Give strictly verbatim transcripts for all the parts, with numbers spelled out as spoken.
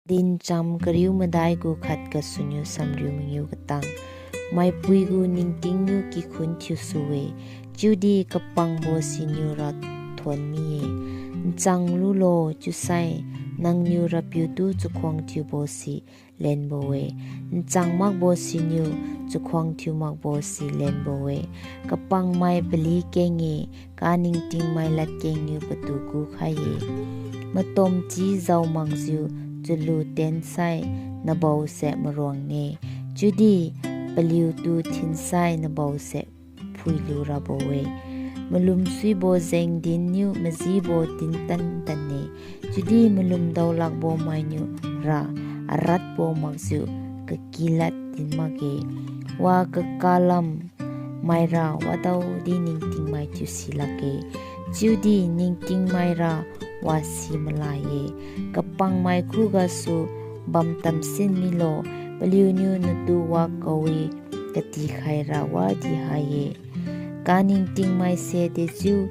Dincham kariu madai gu khat gasuniu samriu mangiu katang. Maipui gu ningtingniu kikhun thiusu-e, chiudi kapangbo siniura thuon mi-e. Nchang lulo chiusai, nangniu RAPIU tu chakhuang thiubo si lenbo-e. Nchang makbo siniu chakhuang thiu makbo si lenbo-e. Kapangmai pali keng-e, kaningtingmai ladkengniu patu gukhai-e. Matomchi jao makjiu chalu tensai nabao se maruangne, chiudi paliutu thinsai nabao se phuilu rabo-e. Malumsuibo jengdinniu majibo dintan-tanne, chiudi malum daolakbo mainiu ra aratbo makjiu kakilad din makge. Wa kakalam maira wadaodi ningtingmai thiusi lakge, chiudi ningtingmaira wasi malai-e. Kapangmai khugasu bamtamsin milo, paliuniu natu wa kawi katikhaira wadi hai-e. Kaningtingmaise dechiu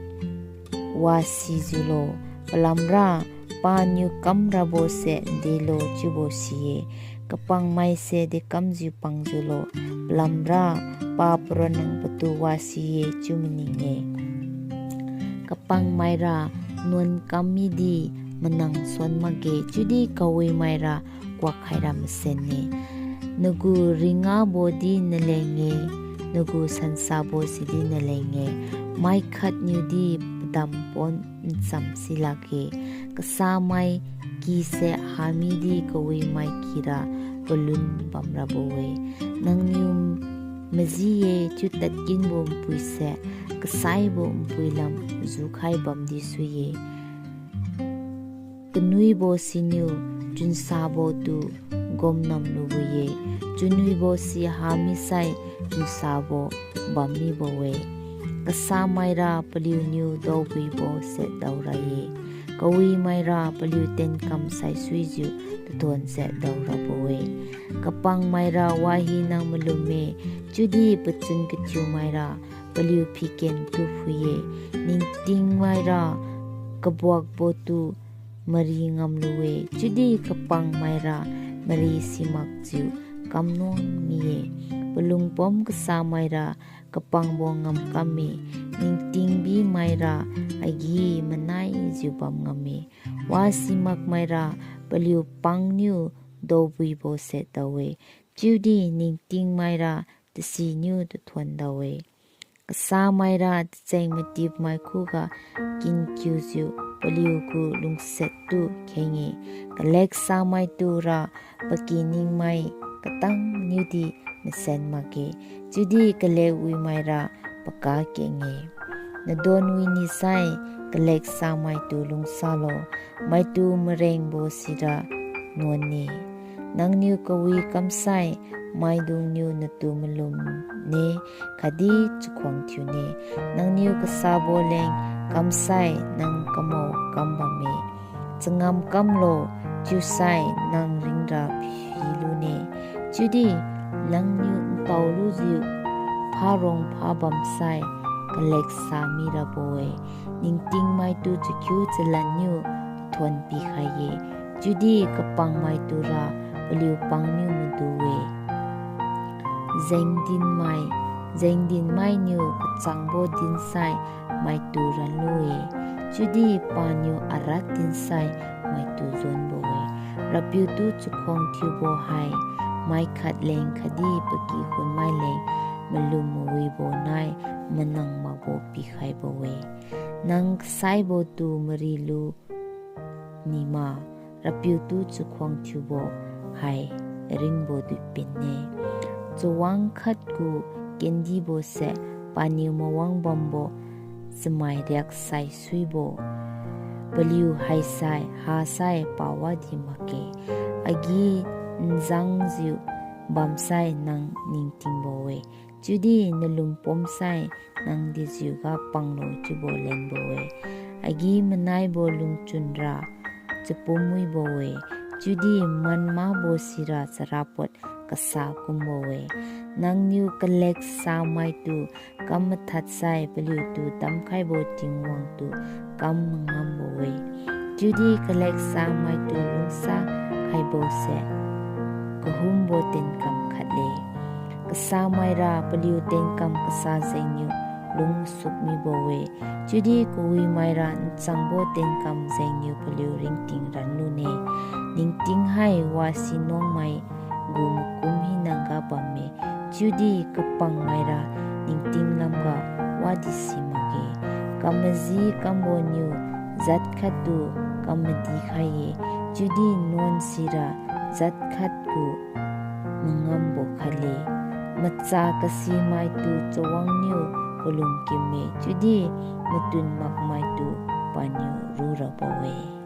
wasijiulo, palamra paniu kamrabo se ndelo chiubo si-e. Kapangmaise dekamjiu pangjiulo, palamra pa paronna patu wasi-e chiu maning-e. Kapangmaira nuan kam midi manang suan makge, chiudi kawimaira kuak khaira masen-e. Nagu ringabodi naleng-e, nagu sansabo sidi naleng-e, maikhatniudi padam pon ncham si lakge. Kasamai kise hamidi kawimai kira palun bamrabo-e. Nangniu maji-e chiu tadkinbo npuise, kasaibo npui lam jukhai bamdi sui-e. Kanuibo siniu chunsabo tu gomnam lubo-e, chunwibo si hamisai chunsabo bam mibo-e. Kasamaira paliuniu daobuibo se daora-e, kawimaira paliu tenkam saisuijiu tathuon se daorabo-e. Kapangmaira wahina malumme, chiudi pachun kathiumaira paliu phiken tu phui-e. Ningtingmaira kabuakbo tu mari ngamlu-e, chiudi kapangmaira mari simakjiu kamnuang mi-e. Palungpom kasamaira kapangbo ngamkam-e, ningtingbimaira agi-manaijiu bam ngamme. Wasimakmaira paliu pangniu daobuibo se dao-e, chiudi ningtingmaira tasiniu tathuon dao-e. Kasamaira tacheng matipmai khuga kinkiujiu paliugu lungsiat tu kheng-e, kaleksamai tura pakiningmai katangniudi masen makge, chiudi kalekwimaira pakak keng-e. Nadonwi nisai kaleksamaitu lungsalo, maitu marengbo sira nuan-e. Nangniu kawi kamsai maidungniu natu malumne khatdi chakhuang thiune. Nangniu kasabo leng kamsai nang kamao kam bamme. Changam kamlo chiusai nang ringra philune. Chiudi nangniu ntaolujiu pharong phabamsai kaleksa mirabo-e. Ningtingmaitu chakhiu chalanniu thuon pikhai-e, chiudi kapangmai tura paliu pangniu madu-e. Jengdinmai, jengdinmainiu kachangbo dinsai maitu ranlu-e, chiudi paniu arat dinsai maitu jonbo-e. RAPIU tu chakhuang thiubo hai, mai khat leng khatdi pakikhunmai leng malum mawibo nai manang makbo pikhaibo-e. Nang kasaibo tu marilu nima, RAPIU tu chakhuang thiubo hai ringbo duipinne. Chawang khat gu kendibose paniu mawang bambo chamai riak saisuibo. Paliu haisai hasai pawadi makge. Agi nzangjiu bamsai nang ningtingbo-e, chiudi nalung pomsai nang dejiuga panglo chiubo lenbo-e. Agi-manaibo lungchunra chapum wibo-e, chiudi manmabo sira charapot kasa kumbo-e. Nangniu kaleksamaitu kam mathadsai paliutu damkhaibo Tingwang tu kam mangambo-e. Chiudi kaleksamaitu lungsa haibose kahumbo tienkam khatle. Kasamaira paliu tienkam kasa jengniu lungsuk mibo-e, chiudi kawimaira nchangbo tienkam jengniu paliu ringting ranlune. Ningting hai wasi nuangmai gu makum hinaga bamme, chiudi kapangmaira ningting lamga wadi simakge. Kamaji kamboniu jat khattu kamadi khai-e, chiudi nuan sira jat khatgu mangambo khatle. Macha kasimaitu chawangniu kalung kimme, chiudi matun makmaitu paniu rurabo-e.